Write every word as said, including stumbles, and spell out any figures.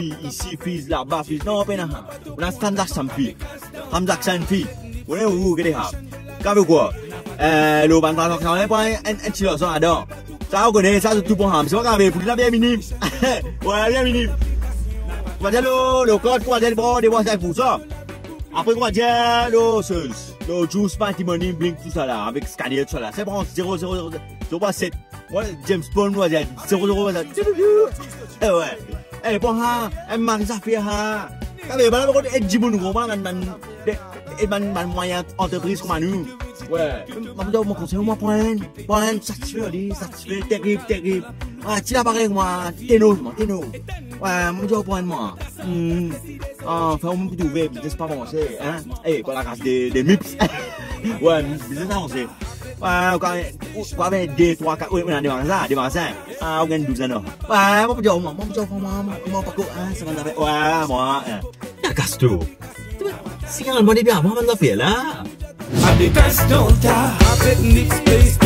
fi isi, fi laba, fi, non, pena. Ou ena transaction fi. Transaction fi. Ou ena ou gete ha. Kav ou kwa? Eh, lor bann transaction, pran enn, enn ti larzan ladan. Sa ou kone, sa zot tou pran, me se pa grave, pou li la bien minim. Wi, bien minim. Kouma dir lor, lor kart, kouma dir, bon, de mwa senk poursan. Apre, kouma dir lor, lor Juice, Mighty Money, Blink, tousala, avek Scanner, tousala. Se bon, zero, zero, zero, zero, zero, set. Mwa, James Bond, mwa, zero, zero, zero. Eh, wi. Eh, bon, ha, eh, mari zafer, ha. Kav, bann la kot ed dimoun, ou konpran, bann, bann, de, e bann, bann mwayin antrepriz kouma nou. Wi. Mo, mo konsey, mwa, pran enn, pran enn, satisfe li, satisfe, terib, terib. Wi, ti la parey mwa, teno, mwa, teno. Wi, mo dir, pran enn, mwa. Hmm. Anfin, ou mem pou trouve biznes pa avanse, hein? Eh, pa lakaz de, de mips. Wi, biznes avanse. Wi, ou ka, ou, ou ena de, trwa, kat, wi, ou ena de magazin, de magazin. Ah, ou gagn douz an, non? Wi, mo pou dir, mwa, mo pou dir, mwa, mwa, mwa, pa ko, hein, sa bann zafer. Wi, mwa, hein. Agasto. Signal mwa depi avan bann zafer la. Adidas Donta, Ethnic Space,